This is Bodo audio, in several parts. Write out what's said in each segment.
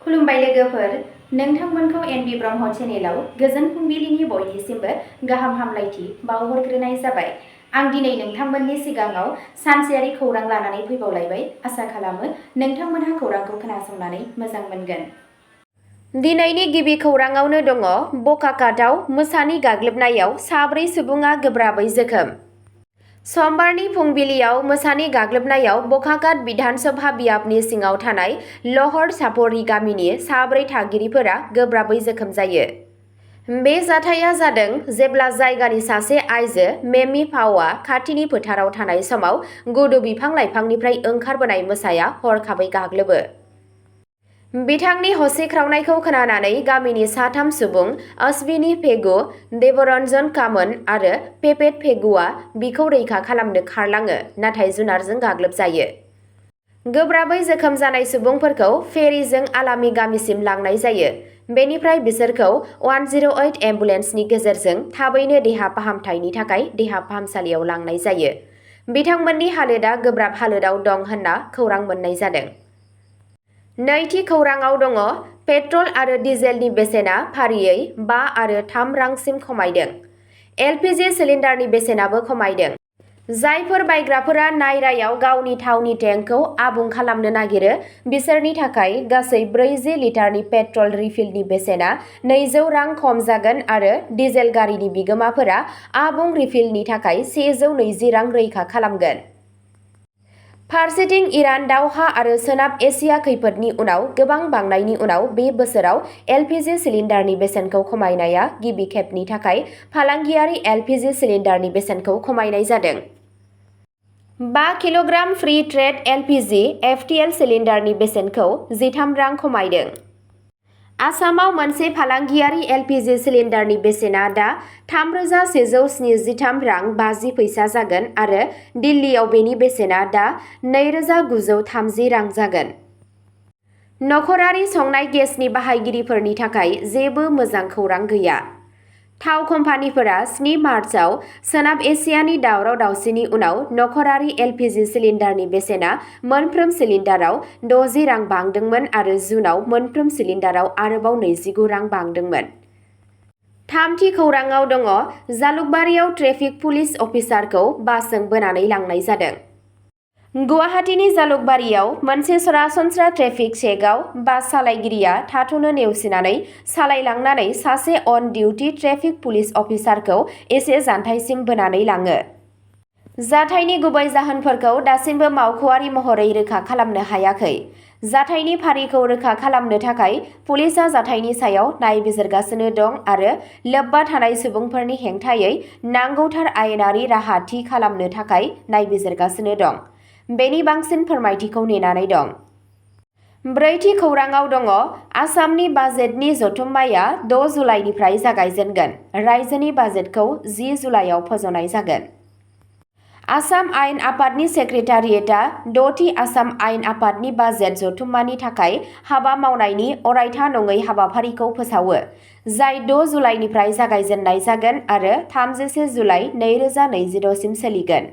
खुलुमबाय लोगोफोर, नोंथांमोनखौ एनबि ब्रह्म चेनेलाव गोजोन फुंबिलिनि बयनिसिमबो गाहाम हामलायथि बावहरग्रोनाय जाबाय। आं दिनै नोंथांमोननि सिगाङाव सानसेयारि खौरां लानानै फैबावलायबाय। आसा खालामो नोंथांमोनहा खौरांखौ खोनासंनानै मोजां मोनगोन। दिनैनि गिबि खौराङावनो दङ बकाकाटआव मोसानि गाग्लोबनायाव 4 सुबुङा गोब्राबै जोखोम। समबारनि फुंबिलियाव मोसानि गाग्लोबनायाव बकाकाट बिधान सभा बियाबनि सिङाव थानाय लहर सापरि गामिनि 4 थागिरिफोरा गोब्राबै जोखोम जायो। बे जाथाया जादों जेब्ला जायगानि सासे आइजो मेमी फावआ खाथिनि फोथाराव थानाय समाव गुदु बिफां-लाइफांनिफ्राय ओंखारबोनाय मोसाया हरखाबै गाग्लोबो। बिथांनि हसिख्रावनायखौ खोनानानै गामिनि 3 सुबुं अश्विनी फेगु, देबरन्जन कामोन आरो पेपेट फेगुआ बिखौ रैखा खालामनो खारलाङो, नाथाय जुनारजों गाग्लोबजायो। गोब्राबै जोखोम जानाय सुबुंफोरखौ फेरिजों आलामि गामिसिम लांनाय जायो। बेनिफ्राय बिसोरखौ 108 एम्बुलेन्सनि गेजेरजों थाबैनो देहा फाहामथायनि थाखाय देहा फाहामसालियाव लांनाय जायो। बिथांमोननि हालोदआ गोब्राब हालोदाव दं होनना खौरां मोन्नाय जादों। नैथि खौराङाव दङ पेट्रल आरो डिजेलनि बेसेना फारियै 5 आरो 3 रांसिम खमायदों। एलपिजि सिलिन्डारनि बेसेनाबो खमायदों। जायफोर बायग्राफोरा नायरायाव गावनि थावनि टेंकखौ आबुं खालामनो नागिरो बिसोरनि थाखाय गासै 40 लिटारनि पेट्रल रिफिलनि बेसेना 200 रां खम जागोन आरो डिजेल गारिनि बिगोमाफोरा आबुं रिफिलनि थाखाय 120 रां रैखा खालामगोन। फारसेथिं इरान दावहा आरो सोनाब एसिया खैफोदनि उनाव गोबां बांनायनि उनाव बे बोसोराव एलपिजि सिलिन्डारनि बेसेनखौ खमायनाया गिबि खेबनि थाखाय फालांगियारि एलपिजि सिलिन्डारनि बेसेनखौ खमायनाय जादों। 5 किल'ग्राम फ्री ट्रेड एलपिजि एफटिएल सिलिन्डारनि बेसेनखौ 13 रां खमायदों। आसामाव मोनसे फालांगियारि एलपिजि सिलिन्डारनि बेसेना दा 3,173 रां 50 फैसा जागोन आरो दिल्लीयाव बेनि बेसेना दा 2,930 रां जागोन। नखरारि संनाय गेसनि बाहायगिरिफोरनि थाखाय जेबो मोजां खौरां गैया। थाव कम्पानिफोरा 7 मार्चआव सोनाब एसियानि दावराव-दावसिनि उनाव नखरारि एलपिजि सिलिन्डारनि बेसेना मोनफ्रोम सिलिन्डाराव 60 रां बांदोंमोन आरो जुनआव मोनफ्रोम सिलिन्डाराव आरोबाव 29 रां बांदोंमोन। थामथि खौराङाव दङ जालुकबारियाव ट्रेफिक पुलिस अफिसारखौ बासजों बोनानै लांनाय जादों। गुवाहाटीनि जालुकबारियाव मोनसे सरासनस्रा ट्रेफिक चेकआव बास सालायगिरिया थाथ'नो नेवसिनानै सालायलांनानै सासे अन डिउटि ट्रेफिक पुलिस अफिसारखौ एसे जानथायसिम बोनानै लाङो। जाथायनि गुबै जाहोनफोरखौ दासिमबो मावख'आरि महरै रोखा खालामनो हायाखै। जाथायनि फारिखौ रोखा खालामनो थाखाय पुलिसआ जाथायनि सायाव नायबिजिरगासिनो दं आरो लोब्बा थानाय सुबुंफोरनि हेंथायै नांगौथार आयेनारि राहा थि खालामनो थाखाय नायबिजिरगासिनो दं। बेनि बांसिन फोरमायथिखौ नेनानै दं। ब्रैथि खौराङाव दङ आसामनि बाजेटनि जथुम्माया 6 जुलाइनिफ्राय जागायजेनगोन। रायजोनि बाजेटखौ 10 जुलाइआव फज'नाय जागोन। आसाम आयेन आफादनि सेक्रेटारियेटआ 6थि आसाम आयेन आफादनि बाजेट जथुम्मानि थाखाय हाबा मावनायनि अरायथा नङै हाबाफारिखौ फोसावो, जाय 6 जुलाइनिफ्राय जागायजेननाय जागोन आरो 31 जुलाइ 2026 सिम सोलिगोन।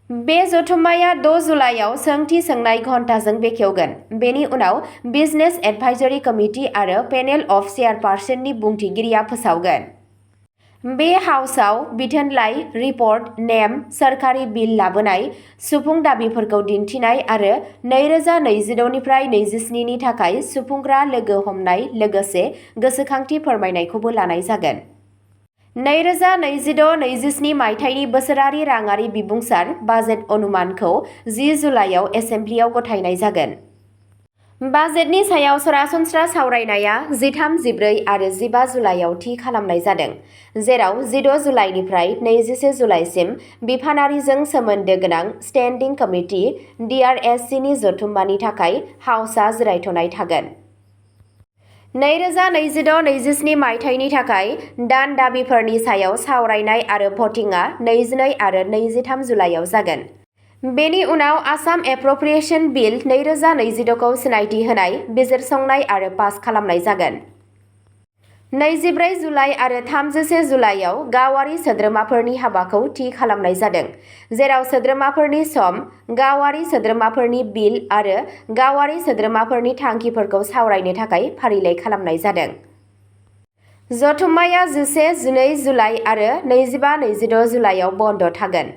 बे जथुम्माया 6 जुलाइआव सोंथि सोंनाय घन्टाजों बेखेवगोन। बेनि उनाव बिजनेस एडभाइजरि कमिटि आरो पेनेल अफ चेयारपारसननि बुंथिगिरिया फोसावगोन। बे हाउसआव बिथोनलाइ, रिपर्ट, नेम, सोरखारि बिल लाबोनाय, सुफुं दाबिफोरखौ दिन्थिनाय आरो 2026 निफ्राय 27 नि थाखाय सुफुंग्रा लोगो हमनाय लोगोसे गोसोखांथि फोरमायनायखौबो लानाय जागोन। 2026-27 मायथाइनि बोसोरारि राङारि बिबुंसार बाजेट अनुमानखौ 10 जुलाइआव एसेम्ब्लियाव गथायनाय जागोन। बाजेटनि सायाव सरासनस्रा सावरायनाया 13, 14 आरो 15 जुलाइआव थि खालामनाय जादों, जेराव 16 जुलाइनिफ्राय 21 जुलाइसिम बिफानारिजों सोमोन्दो गोनां स्टेन्डिं कमिटि (DRSC)नि जथुम्मानि थाखाय हाउसआ जिरायथ'नाय थागोन। 2026-27 मायथाइनि थाखाय दान दाबिफोरनि सायाव सावरायनाय आरो भटिंआ 22 आरो 23 जुलाइआव जागोन। बेनि उनाव आसाम एप्रप्रिएशन बिल 2026 खौ सिनायथि होनाय, बिजिरसंनाय आरो पास खालामनाय जागोन। 24 जुलाइ आरो 31 जुलाइआव गावारि सोद्रोमाफोरनि हाबाखौ थि खालामनाय जादों, जेराव सोद्रोमाफोरनि सम, गावारि सोद्रोमाफोरनि बिल आरो गावारि सोद्रोमाफोरनि थांखिफोरखौ सावरायनो थाखाय फारिलाइ खालामनाय जादों। जथुम्माया 11-12 जुलाइ आरो 25-26 जुलाइआव बन्द थागोन।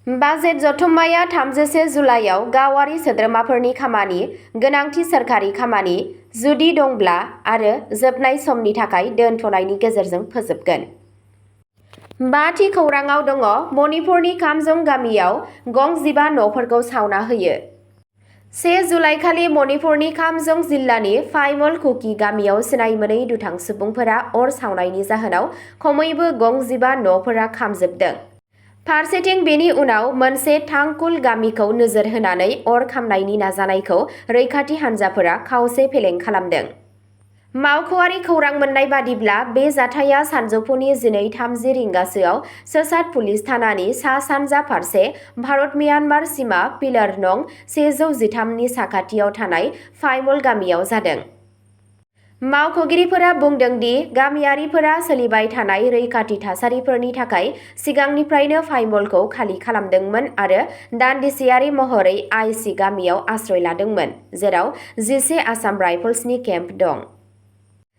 बाजेट जथुम्माया 31 जुलाइआव गावारि सोद्रोमाफोरनि खामानि, गोनांथि सोरखारि खामानि, जुदि दंब्ला आरो जोबनाय समनि थाखाय दोनथ'नायनि गेजेरजों फोजोबगोन। 5थि खौराङाव दङ मणिपुरनि खामजं गामियाव गं 15 न'फोरखौ सावना होयो। 1 जुलाइखालि मणिपुरनि खामजं जिल्लानि फाइमल कुकी गामियाव सिनाय मोनै दुथां सुबुंफोरा अर सावनायनि जाहोनाव खमैबो गं 15 न'फोरा खामजोबदों। फारसेथिं बेनि उनाव मोनसे थांकुल गामिखौ नोजोर होनानै अर खामनायनि नाजानायखौ रैखाथि हान्जाफोरा खावसे फेलें खालामदों। मावख'आरि खौरां मोननाय बादिब्ला बे जाथाया सानजौफुनि 12:30 रिंगासोआव सोसाट पुलिस थानानि सा-सानजा फारसे भारत-म्यानमार सिमा पिलार नं 113 नि साखाथियाव थानाय फाइमल गामियाव जादों। मावख'गिरिफोरा बुंदों दि गामियारिफोरा सोलिबाय थानाय रैखाथि थासारिफोरनि थाखाय सिगांनिफ्रायनो फाइमलखौ खालि खालामदोंमोन आरो दानदिसेयारि महरै आइसि गामियाव आश्रय लादोंमोन, जेराव 11 आसाम राइफल्सनि केम्प दं।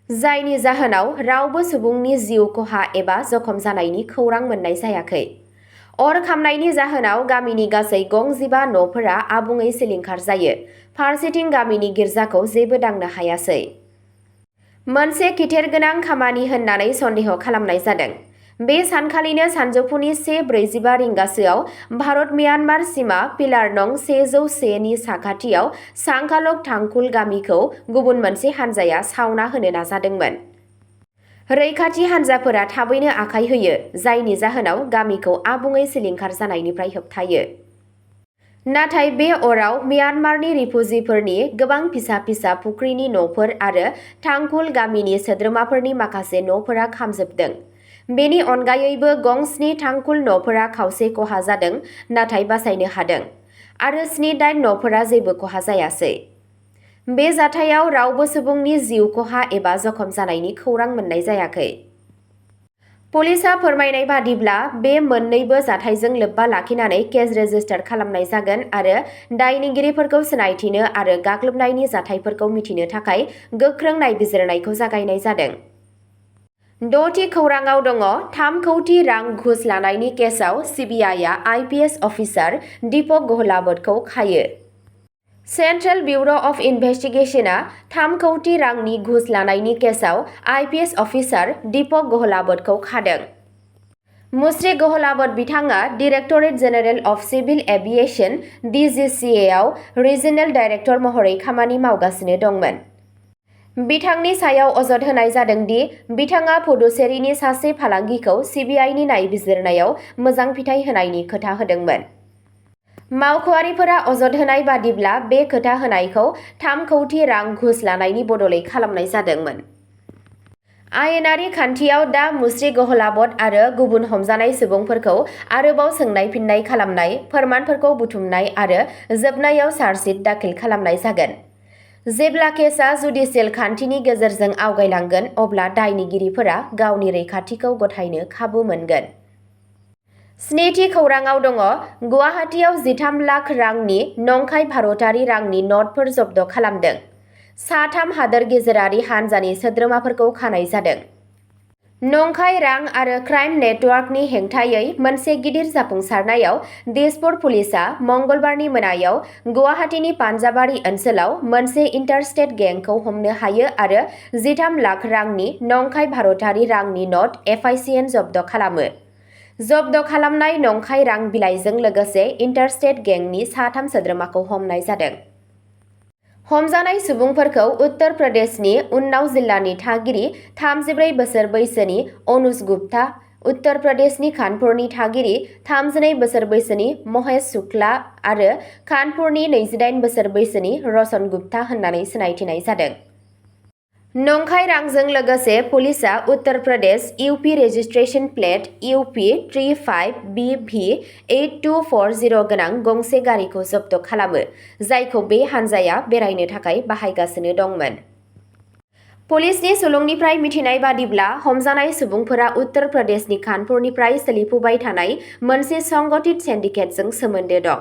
जायनि जाहोनाव रावबो सुबुंनि जिउ खहा एबा जखम जानायनि खौरां मोननाय जायाखै। अर खामनायनि जाहोनाव गामिनि गासै गं 15 न'फोरा आबुङै सिलिंखार जायो। फारसेथिं गामिनि गिर्जाखौ जेबो दांनो हायासै। मोनसे खिथेरगोनां खामानि होननानै सन्देह खालामनाय जादों। बे सानखालिनो सानजौफुनि 1:45 रिंगासोआव भारत-म्यानमार सिमा पिलार नं 101 नि साखाथियाव सांखालक थांकुल गामिखौ गुबुन मोनसे हानजाया सावना होनो नाजादोंमोन। रैखाथि हान्जाफोरा थाबैनो आखाय होयो, जायनि जाहोनाव गामिखौ आबुङै सिलिंखार जानायनिफ्राय होबथायो। नाथाय बे अराव म्यानमारनि रिफुजिफोरनि गोबां फिसा-फिसा फुख्रिनि न'फोर आरो थांकुल गामिनि सोद्रोमाफोरनि माखासे न'फोरा खामजोबदों। बेनि अनगायैबो गं 7 थांकुल न'फोरा खावसे खहा जादों, नाथाय बासायनो हादों, आरो 7-8 न'फोरा जेबो खहा जायासै। बे जाथायाव रावबो सुबुंनि जिउ खहा एबा जखम जानायनि खौरां मोननाय जायाखै। पुलिसआ फोरमायनाय बादिब्ला बे मोन्नैबो जाथायजों लोब्बा लाखिनानै केस रेजिस्टार खालामनाय जागोन आरो दायनिगिरिफोरखौ सिनायथिनो आरो गाग्लोबनायनि जाथायफोरखौ मिथिनो थाखाय गोख्रों नायबिजिरनायखौ जागायनाय जादों। 6थि खौराङाव दङ 3 कौटि रां घुस लानायनि केसआव सिबिआइआ आइपिएस अफिसार दीपक गहलाबतखौ खायो। सेन्ट्रेल ब्युर' अफ इनभेस्टिगेशनआ 3 कौटि रांनि घुस लानायनि केसआव आइपिएस अफिसार दीपक गहलाबतखौ खादों। मुश्री गहलाबत बिथाङा directorate general of civil aviation डिजिसिएआव रिजिनेल डाइरेक्टर महरै खामानि मावगासिनो दंमोन। बिथांनि सायाव अजद होनाय जादों दि बिथाङा पुडुचेरीनि सासे फालांगिखौ सिबिआइनि नायबिजिरनायाव मोजां फिथाय होनायनि खोथा होदोंमोन। मावख'आरिफोरा अजद होनाय बादिब्ला बे खोथा होनायखौ 3 कौटि रां घुस लानायनि बदलै खालामनाय जादोंमोन। आयेनारि खान्थियाव दा मुश्री गहलाबत आरो गुबुन हमजानाय सुबुंफोरखौ आरोबाव सोंनाय-फिननाय खालामनाय, फोरमानफोरखौ बुथुमनाय आरो जोबनायाव चार्जशीट दाखिल खालामनाय जागोन। जेब्ला केसआ जुडिशियेल खान्थिनि गेजेरजों आवगायलांगोन, अब्ला दायनिगिरिफोरा गावनि रैखाथिखौ गथायनो खाबु मोनगोन। 7थि खौराङाव दङ गुवाहाटीआव 13 लाख रांनि नंखाय भारतारि रांनि नटफोर जब्द खालामदों। सा-3 हादोर गेजेरारि हान्जानि सोद्रोमाफोरखौ खानाय जादों। नंखाय रां आरो क्राइम नेटवर्कनि हेंथायै मोनसे गिदिर जाफुंसारनायाव दिसपुर पुलिसआ मंगलबारनि मोनायाव गुवाहाटीनि पान्जाबारि ओनसोलाव मोनसे इन्टारस्टेट गेंखौ हमनो हायो आरो 13 लाख रांनि नंखाय भारतारि रांनि नट एफआइसिएन जब्द खालामो। जब्द खालामनाय नंखाय रां बिलाइजों लोगोसे इन्टारस्टेट गेंनि सा-3 सोद्रोमाखौ हमनाय जादों। हमजानाय सुबुंफोरखौ उत्तर प्रदेशनि उन्नाव जिल्लानि थागिरि 34 बोसोर बैसोनि अनुज गुप्ता, उत्तर प्रदेशनि कानपुरनि थागिरि 32 बोसोर बैसोनि महेश शुक्ला आरो कानपुरनि 28 बोसोर बैसोनि रशन गुप्ता होननानै सिनायथिनाय जादों। नंखाय रांजों लोगोसे पुलिसआ उत्तर प्रदेश इउपि रेजिस्ट्रेशन प्लेट इउपि 35BV8240 गोनां गंसे गारिखौ जब्द खालामो, जायखौ बे हान्जाया बेरायनो थाखाय बाहायगासिनो दंमोन। पुलिसनि सुलुंनिफ्राय मिथिनाय बादिब्ला हमजानाय सुबुंफोरा उत्तर प्रदेशनि कानपुरनिफ्राय सोलिफुबाय थानाय मोनसे संगठित सिन्डिकेटजों सोमोन्दो दं।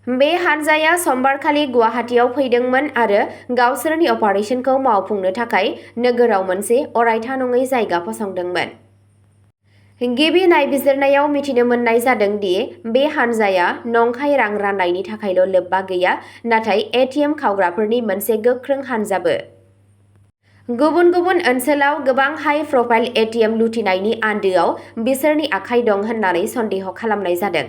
बे हानजाया समबारखालि गुवाहाटीआव फैदोंमोन आरो गावसोरनि अपारेशनखौ मावफुंनो थाखाय नोगोराव मोनसे अरायथा नङै जायगा फसंदोंमोन। गिबि नायबिजिरनायाव मिथिनो मोननाय जादों दि बे हानजाया नंखाय रां राननायनि थाखायल' लोब्बा गैया, नाथाय एटीएम खावग्राफोरनि मोनसे गोख्रों हानजाबो। गुबुन गुबुन ओनसोलाव गोबां हाई प्रफाइल एटीएम लुथिनायनि आन्दोआव बिसोरनि आखाइ दं होननानै सन्देह खालामनाय जादों।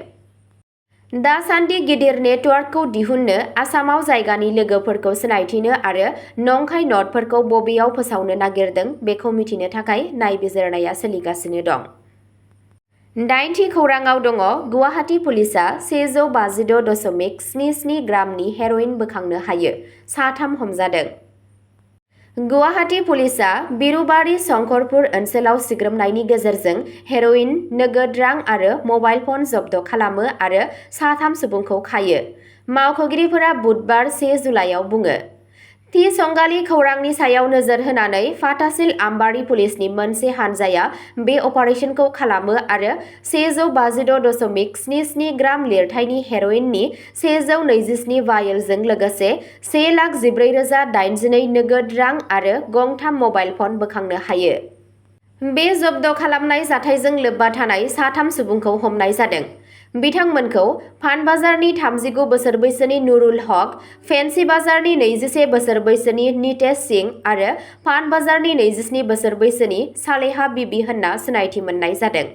दासान्दि गिदिर नेटवार्कखौ दिहुननो, आसामाव जायगानि लोगोफोरखौ सिनायथिनो आरो नंखाय नटफोरखौ बबेयाव फोसावनो नागिरदों बेखौ मिथिनो थाखाय नायबिजिरनाया सोलिगासिनो दं। 8थि खौराङाव दङ गुवाहाटी पुलिसआ 156.77 ग्रामनि हेर'इन बोखांनो हायो, 3 हमजादों। गुवाहाटी पुलिसआ बिरुबारी शंकरपुर ओनसोलाव सिग्रोमनायनि गेजेरजों हेर'इन, नोगोद रां आरो मबाइल फन जब्द खालामो आरो 3 सुबुंखौ खायो, मावख'गिरिफोरा बुधबार 1 जुलाइआव बुङो। थि संगालि खौरांनि सायाव नोजोर होनानै फाथासिल आम्बारि पुलिसनि मोनसे हानजाया बे अपारेशनखौ खालामो आरो 156.77 ग्राम लिरथायनि हेर'इननि 127 भायलजों लोगोसे 1,14,082 नोगोद रां आरो 3 मबाइल फन बोखांनो हायो। बे जब्द खालामनाय जाथायजों लोब्बा थानाय 3 सुबुंखौ हमनाय जादों। बिथांमोनखौ पानबाजारनि 39 बोसोर बैसोनि नुरुल हक, फेन्सि बाजारनि 21 बोसोर बैसोनि नितेश सिंह आरो पानबाजारनि 27 बोसोर बैसोनि सालेहा बिबि होनना सिनायथि मोननाय जादों।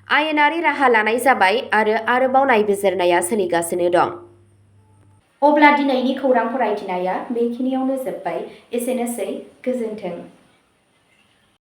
आयेनारि राहा लानाय जाबाय आरो आरोबाव नायबिजिरनाया सोलिगासिनो दं। अब्ला दिनैनि खौरां फरायथिनाया बेखिनियावनो जोब्बाय। एसेनोसै, गोजोन्थों।